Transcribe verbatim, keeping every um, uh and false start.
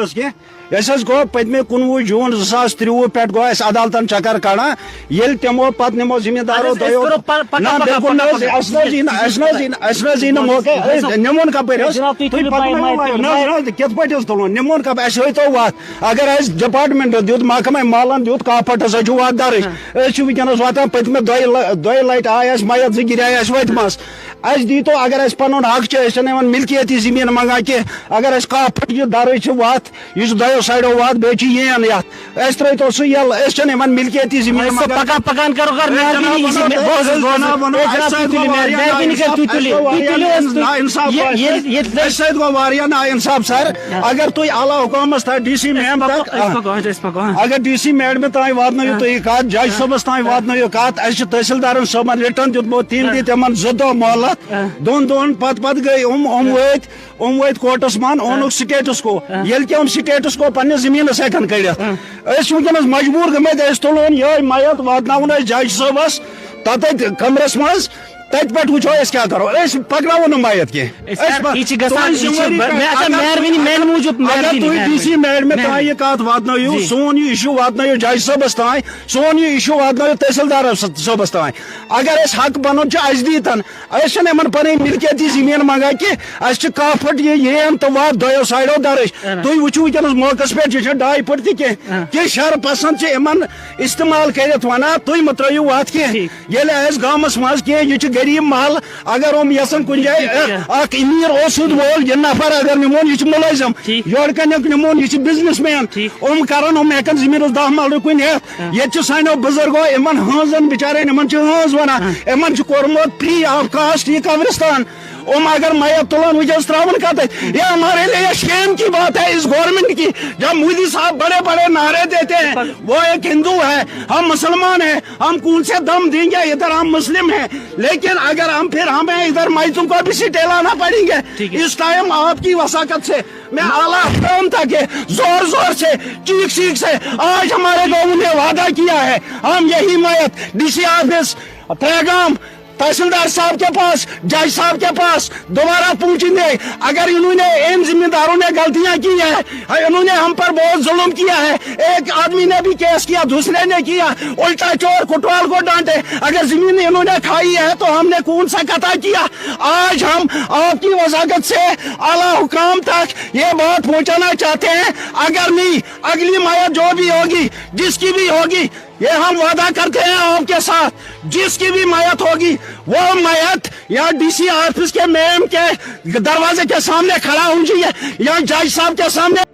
کینٛہہ۔ اَسہِ حظ گوٚو پٔتمہِ کُنوُہ جوٗن زٕ ساس ترٛۆوُہ پٮ۪ٹھ گوٚو اَسہِ عدالتن چکر کڑان، ییٚلہِ تِمو پتہٕ نِمو ذمہٕ دارو اَدٕ حظ، أسۍ دۄیو۔ کرو پہ-، پکان، نہ، پکان، بِلکُل نہ پکان، حظ، پکان۔ اَسہِ نہ حظ یی نہٕ، اَسہِ نہ حظ یی نہٕ، اَسہِ نہ حظ یی نہٕ موقع، أسۍ نِمون کپٲرۍ حظ؟ جناب، تُہۍ تُہۍ تُلِو پکنٲیِو پاے، وۄنۍ، ماے، نہ حظ، ماے۔ نہ حظ، کِتھ پٲٹھۍ حظ تُلون؟ نِمون کپٲرۍ؟ اَسہِ ہٲیتو وَتھ۔ اگر اَسہِ ڈپارٹمنٹ دیُت، محکمے مالن دیُت، کاہ پھٹ ہسا چھُ وَتھ درٕج۔ ہاں۔ أسۍ چھِ وٕنکیٚنس واتان، پٔتمہِ دۄیہِ لہ-، دۄیہِ لٹہِ آے اَسہِ میت زٕ گِرے اَسہِ وَتہِ منٛز۔ اَسہِ دیٖتو، اگر اَسہِ پَنُن حق چھُ، أسۍ چھِنہٕ یِمَن مِلکیتی زٔمیٖن منٛگان کینٛہہ۔ اگر اَسہِ کاہ پھٕٹہِ یہِ دَرٕج چھِ وَتھ، یہِ چھُ دۄیو سایڈو وَتھ، بیٚیہِ چھُ یین یَتھ۔ اَسہِ ترٛٲوتو سُہ یَلہٕ، أسۍ چھِنہٕ یِمَن مِلکیتی زٔمیٖن أسۍ منٛگان۔ پَکان، پَکان کَرو، کَر أسۍ مہربٲنی جِناب یہِ وَنو، زٔمیٖن، بوز حظ، أسۍ بوز حظ۔ جِناب وَنو، اے جِناب، اَسہِ تُہۍ سۭتۍ تُلِو گوٚو واریاہ مہربٲنی کٔرِتھ، تُہۍ نااِنصاف، تُلِو، اَسہِ تُہۍ گوٚو تُلِو، واریاہ اَسہِ تُہۍ، نااِنصاف، یہِ، ییٚلہِ، ییٚلہِ، اَسہِ سۭتۍ گوٚو واریاہ نااِنصاف، سَر۔ ہاں۔ اگر تُہۍ اعلیٰ حُکامَس تام، ڈی سی میم تام، پَکو، أسۍ پَکو، ہاں۔ اگر ڈی سی میڈمہِ تام واتنٲیِو ہاں۔ تُہۍ یہِ کَتھ، جج صٲبَس تام واتنٲیِو کَتھ، اَسہِ چھِ تحصیل دارَن صٲبَن رِٹن دیُتمُت، تِم ہاں۔ دِتۍ یِمَن زٕ دۄہ مۄہلت۔ ہاں۔ دۄن دۄہَن پتہٕ پتہٕ گٔے یِم، یِم ہاں۔ وٲتۍ، یِم وٲتۍ کورٹس منٛز، ہاں۔ اوٚنُکھ سٹیٹس کو۔ ہاں۔ ییٚلہِ کہِ یِم سٹیٹس کو پننِس زٔمیٖنس ہٮ۪کن کٔڑِتھ، ہاں۔ أسۍ چھِ وٕنکیٚنس مجبوٗر گٔمٕتۍ، أسۍ تُلون یِہوٚے میت، واتناوون أسۍ جج صٲبس تتٮ۪تھ کمرس منٛز، تتہِ پٮ۪ٹھ وٕچھو أسۍ کیٛاہ کرو، أسۍ پکناوو نہٕ میت کینٛہہ۔ أسۍ أسۍ سر، پہ-، یہِ چھِ گژھان، تُہٕنٛز یہِ چھِ، ذمہٕ وٲری بہ-، مےٚ چھےٚ اگر مہربٲنی، تُہۍ، میٛانہِ موٗجوٗب اگر مہربٲنی، تُہۍ ڈی سی مہربٲنی۔ میڈمہِ تام مہربٲنی۔ یہِ کتھ واتنٲیِو، جی۔ سون یہِ issue واتنٲیِو جج صٲبس تام، سون یہِ issue واتنٲیِو تحصیلدار صٲبس تام۔ اگر أسۍ حق بنُن چھُ، اَسہِ دیٖتن۔ أسۍ چھِنہٕ یِمن پنٕنۍ ملکیتی زٔمیٖن منٛگان کینٛہہ۔ اَسہِ چھِ کاہ پھٕٹ یہِ یین تہٕ وَتھ دۄیو سایڈو درٕج۔ اہن۔ تُہۍ وٕچھِو وٕنکیٚنَس موقعس پٮ۪ٹھ، یہِ چھےٚ ڈاے پھٕٹ تہِ کینٛہہ۔ اہن۔ کینٛہہ شر پسند چھِ یِمن استعمال کٔرِتھ وَنان، تُہۍ مہٕ ترٲیِو وَتھ کینٛہہ۔ ٹھیٖک۔ ییٚلہِ اَسہِ گامَس منٛز کینٛہہ، یہِ چھُ غریٖب محلہٕ، اگر یِم یَژھن کُنہِ جایہِ، ٹھیٖک، ٹھیٖک۔ اَکھ أمیٖر اوسُد وول، یہِ نفر اگر نِمون، یہِ چھُ مُلٲزِم۔ ٹھیٖک۔ یورٕ کَنیُک نِمون، یہِ چھُ business man۔ ٹھیٖک۔ یِم کَرَن، یِم ہٮ۪کَن زٔمیٖنَس دَہ مَلرِ کُنہِ ہٮ۪تھ۔ ہاں۔ ییٚتہِ چھِ سانیو بُزرگو یِمن ہٲنزن بِچارٮ۪ن، یِمن چھِ ہٲنز وَنان، ہاں۔ یِمن چھُ کوٚرمُت free of cost یہِ قبرستان۔ یِم اگر میت تُلن وٕنکیٚس ترٛاوَن کَتَتھ؟ یہ ہمارے لیے شیم کی بات ہے، اس گورنمنٹ کی، جب مودی صاحب بڑے بڑے نعرے دیتے ہیں، وہ ایک ہندو ہے، ہم مسلمان ہیں، ہم کون سے دم دیں گے، ادھر ہم مسلم ہیں، لیکن اگر ہم پھر ہمیں ادھر میتوں کو بھی سیٹیں لانا پڑیں گے۔ ٹھیک ہے۔ اس ٹائم آپ کی وساقت سے میں اعلیٰ حکام تک یہ زور زور سے، چیخ چیخ سے، آج ہمارے لوگوں نے وعدہ کیا ہے، ہم یہی میت ڈی سی آفس، تریگام، تحصیلدار صاحب کے پاس، جج صاحب کے پاس دوبارہ پہنچیں گے۔ اگر انہوں نے، ان ذمہ داروں نے غلطیاں کی ہیں، انہوں نے ہم پر بہت ظلم کیا ہے، ایک آدمی نے بھی کیس کیا، دوسرے نے کیا، الٹا چور کوٹوال کو ڈانٹے۔ اگر زمین انہوں نے کھائی ہے تو ہم نے کون سا خطا کیا؟ آج ہم آپ کی وساقت سے اعلیٰ حکام تک یہ بات پہنچانا چاہتے ہیں۔ اگر نہیں، اگلی میت جو بھی ہوگی، جس کی بھی ہوگی، یہ ہم وعدہ کرتے ہیں آپ کے ساتھ، جس کی بھی میت ہوگی، وہ میت یا ڈی سی آفس کے میم کے دروازے کے سامنے کھڑا ہوں چاہیے، یا جج صاحب کے سامنے۔